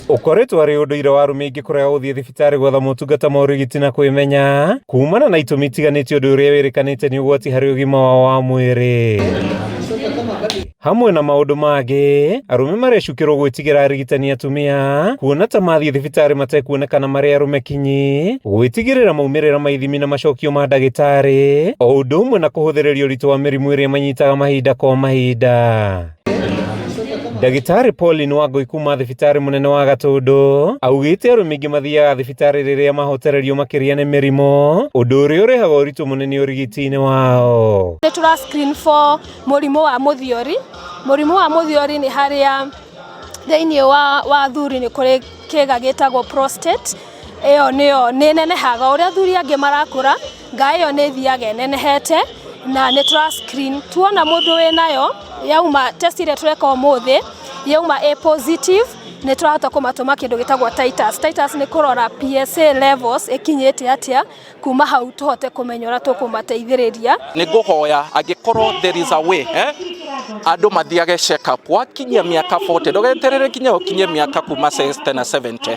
Ũkoretwo arĩ ũndũire wa arũme aingĩ kũrega gũthiĩ thibitarĩ gwetha motungata ma ũrigiti na kwĩmenya kumana na itũmi itiganĩte, ũndũ ũrĩa wĩrĩkanĩte nĩ ũgwati harĩ ũgima wao wa mwĩrĩ. Hamwe na maũndũ mangĩ, arũme marecukĩrwo gwĩtigĩra arigitani atumia kuona ta mathiĩ thibitarĩ matekuonekana marĩ arũme kinyi, gwĩtigĩrĩra maumĩrĩra ma ithimi na macokio ma ndagĩtarĩ, o ũndũ ũmwe na kũhũthĩrĩria ũritũ wa mĩrimũ ĩrĩa manyitaga mahinda kwa mahinda. Ndagĩtarĩ Pauline Wangũi kuma thibitarĩ mũnene wa Gatũndũ augĩte arũme aingĩ mathiaga thibitarĩ rĩrĩa mahotererio makĩria nĩ mĩrimũ, ũndũ ũrĩa ũrehaga ũritũ mũnene ũrigiti-inĩ wao. Nĩ tũra screen for mũrimũ wa mũthiori. Mũrimũ wa mũthiori nĩ harĩa thĩinĩ wa athuri nĩ kũrĩ kĩga gĩtagwo prostate, ĩyo nĩyo nĩ ĩnenehaga o ũrĩa athuri angĩ marakũra, ngaĩ ĩyo nĩ ĩthiaga ĩnenehete na nĩ tũra screen tuona mũndũ wĩnayo yauma test ĩrĩa tũreka ũmũthĩ yauma ĩ positive nĩ tũrahota kũmatũma kĩndũ gĩtagwo titus. Titus nĩ kũrora PSA levels ĩkinyĩte atĩa, kuma hau tũhote kũmenya ũrĩa tũkũmateithĩrĩria. Nĩ ngũhoya angĩkorwo there is a way, andũ mathiage check up wakinyia mĩaka 40, ndũgeterere nginya ũkinye mĩaka kuma 60 na 70,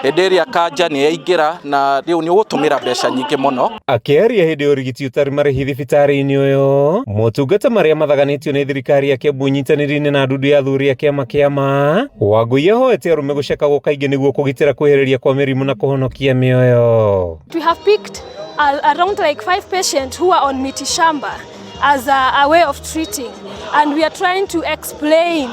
hĩndĩ ĩrĩa kanja nĩ yaingĩra na rĩu nĩ ũgũtũmĩra mbeca nyingĩ mũno. Akĩaria hĩndĩ ya ũrigiti ũtarĩ marĩhi thibitarĩ-inĩ ũyũ, motungata marĩa mathaganĩtio nĩ thirikari ya Kiambu nyitanĩri-inĩ na ndundu ya athuri a kĩama kĩa ma, Wangũi ahoete arũme gũcekagwo kaingĩ nĩguo kũgitĩra kwĩhĩrĩria kwa mĩrimũ na kũhonokia mĩoyo. We have picked around like 5 patients who are on mitishamba as a way of treating, and we are trying to explain.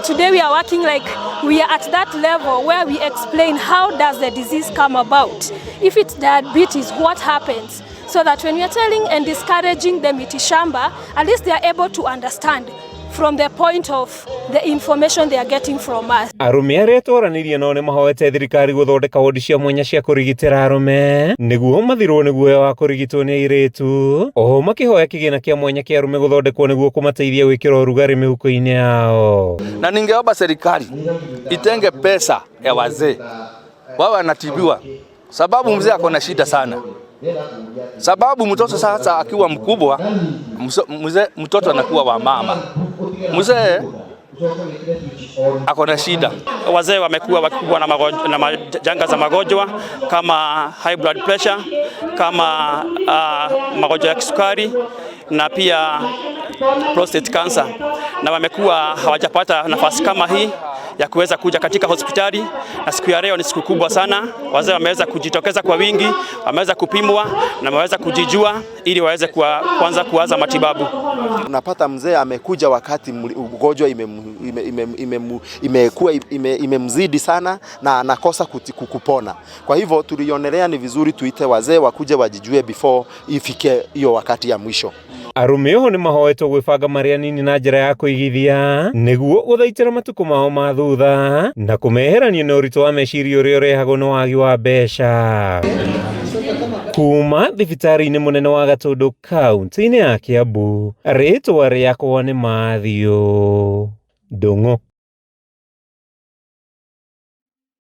Today we are working like we are at that level where we explain how does the disease come about. If it's diabetes, what happens? So that when we are telling and discouraging the mitishamba, at least they are able to understand from the point of the information they are getting from us. Arũme arĩa twaranĩirie nao nĩ mahoete thirikari gũthondeka wodi cia mwanya cia kũrigitĩra arũme nĩguo mathirwo nĩ guoya wa kũrigitwo nĩ airĩtu, oho makĩhoya kĩgĩna kĩa mwanya kĩa arũme gũthondekwo nĩguo kũmateithia gwĩkĩra ũrugarĩ mĩhuko-inĩ yao. Na ningeomba serikali itenge pesa ya wazee wawe wanatibiwa, sababu mzee ako na shida sana, sababu mtoto sasa akiwa mkubwa, mzee mtoto anakuwa wa mama, mzee ako na shida. Wazee wamekuwa wakikumbwa na majanga za magonjwa kama high blood pressure, kama magonjwa ya kisukari na pia prostate cancer, na wamekuwa hawajapata nafasi kama hii ya kuweza kuja katika hospitali, na siku ya leo ni siku kubwa sana. Wazee wameweza kujitokeza kwa wingi, wameweza kupimwa na wameweza kujijua ili waweze kuanza kuanza matibabu. Unapata mzee amekuja wakati ugonjwa imekuwa imemzidi sana na anakosa kupona. Kwa hivyo tulionelea ni vizuri tuite wazee wakuje wajijue before ifike hiyo wakati ya mwisho. Arũme oho nĩ mahoetwo gwĩbanga marĩ anini na njĩra ya kũigithia nĩguo gũthaitĩra matukũ mao ma thutha na kũmeherania na ũritũ wa meciria ũrĩa ũrehagwo nĩ wagi wa mbeca. Kuma thibitarĩ-inĩ mũnene wa Gatũndũ kaunti-inĩ ya Kiambu, rĩtwa rĩakwa nĩ Matthew Ndung'u.